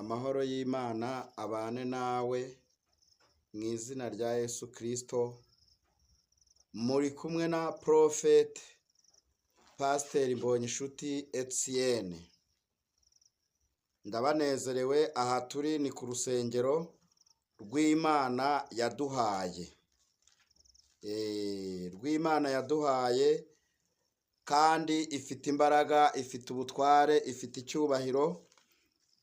Amahoro y'Imana abane nawe mu izina rya Yesu Kristo. Muri kumwe na Prophet Pasiteri Mbonyinshuti Etienne. Ndabanezerewe. Aha turi ni ku rusengero rw'Imana yaduhaye, rw'Imana yaduhaye, kandi ifite imbaraga, ifite ubutware, ifite icyubahiro.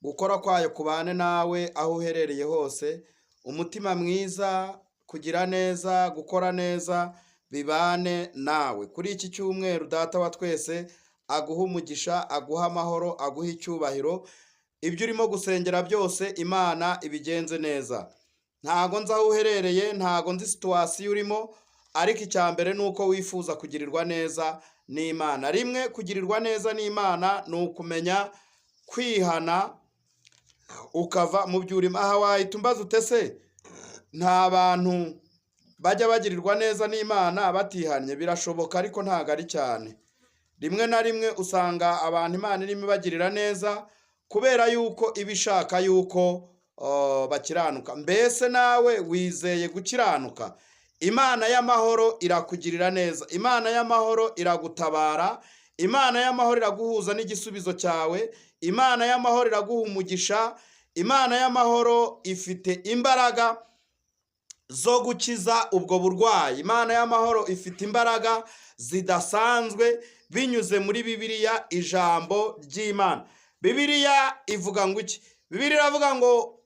Gukora kwayo kubane nawe aho uherereye hose. Umutima mwiza, kugira neza, gukora neza bibane nawe kuri iki cyumweru. Data wa twese aguha umugisha, aguha amahoro, aguha icyubahiro. Ibyo urimo gusengera byose, Imana ibigenze neza. Ntago nzi aho uherereye, ntago nzi situation urimo, ariko icya mbere ni uko wifuza kugirirwa neza n'Imana. Rimwe, kugirirwa neza n'Imana ni ukumenya kwihana, ukava mu byo urimo. Aha wahita umbaza utese, nta bantu bajya bagirirwa neza n'Imana batihannye? Birashoboka, ariko ntabwo ari cyane. Rimwe na rimwe usanga abantu Imana irimo ibagirira neza kubera yuko iba ishaka yuko bakiranuka. Mbese nawe wizeye gukiranuka? Imana y'amahoro irakugirira neza, Imana y'amahoro iragutabara, Imana y'amahoro iraguhuza n'igisubizo cyawe, Imana y'amahoro iraguha umugisha. Imana y'amahoro ifite imbaraga zo gukiza ubwo burwayi. Imana y'amahoro ifite imbaraga zidasanzwe binyuze muri Bibiliya, ijambo ry'Imana. Bibiliya ivuga ngo iki? Bibiliya iravuga ngo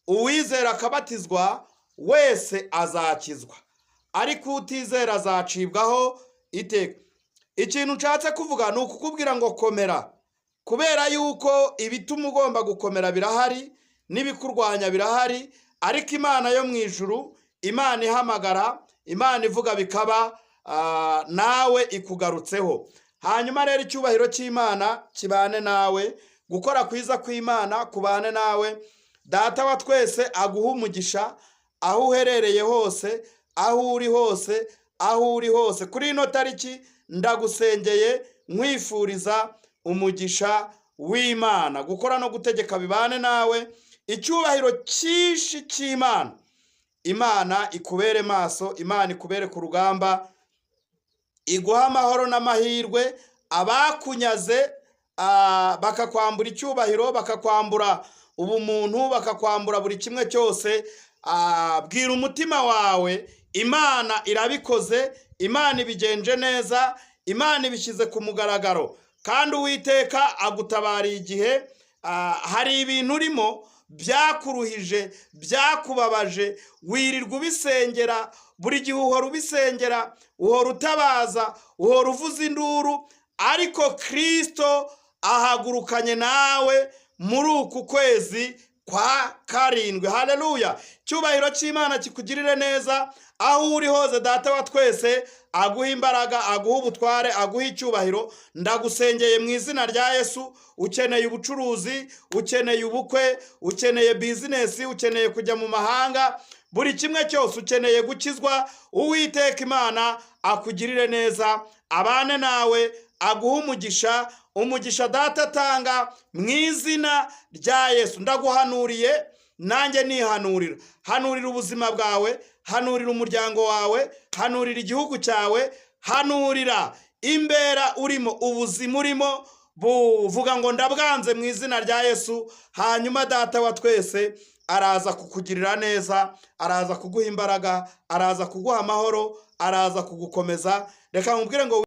uwizera akabatizwa wese azakizwa, ariko utizera azacibwaho iteka. Ikintu nshatse kuvuga ni ukukubwira ngo komera, kubera yuko ibituma ugomba gukomera birahari, n'ibikurwanya birahari, ariko Imana yo mu ijuru, Imana ihamagara, Imana ivuga bikaba, nawe ikugarutseho. Hanyuma rero icyubahiro cy'Imana kibane nawe, gukora kwiza kw'Imana kubane nawe. Data wa twese aguha umugisha aho uherereye hose, aho uri hose, aho uri hose. Kuri ino tariki ndagusengeye, nkwifuriza umugisha w'Imana. Gukora no gutegeka bibane nawe. Icyubahiro cyinshi cy'Imana, Imana ikubere maso, Imana ikubere ku rugamba, iguha amahoro n'amahirwe. Abakunyaze, bakakwambura icyubahiro, bakakwambura ubumuntu, bakakwambura buri kimwe cyose, bwira umutima wawe: Imana irabikoze, Imana ibigenje neza, Imana ibishyize ku mugaragaro, kandi Uwiteka agutabariye igihe. Hari ibintu urimo byakuruhije, byakubabaje, wirirwa ubisengera, buri gihe uhora ubisengera, uhora utabaza, uhora uvuza induru, ariko Kirisito ahagurukanye nawe muri uku kwezi kwa karindwi. Haleluya! Icyubahiro cy'Imana kikugirire neza aho uri hose. Data wa twese aguha imbaraga, aguha ubutware, aguha icyubahiro. Ndagusengeye mu izina rya Yesu. Ukeneye ubucuruzi, ukeneye ubukwe, ukeneye business, ukeneye kujya mu mahanga, buri kimwe cyose, ukeneye gukizwa, Uwiteka Imana akugirire neza, abane nawe, aguhe umugisha, umugisha Data atanga mu izina rya Yesu. Ndaguhanuriye, nanjye nihanurira. Hanurira ubuzima bwawe, hanurira umuryango wawe, hanurira igihugu cyawe, hanurira imbera urimo, ubuzima urimo buvuga ngo ndabwanze mu izina rya Yesu. Hanyuma Data wa twese araza kukugirira neza, araza kuguha imbaraga, araza kuguha amahoro, araza kugukomeza. Reka nkubwire ngo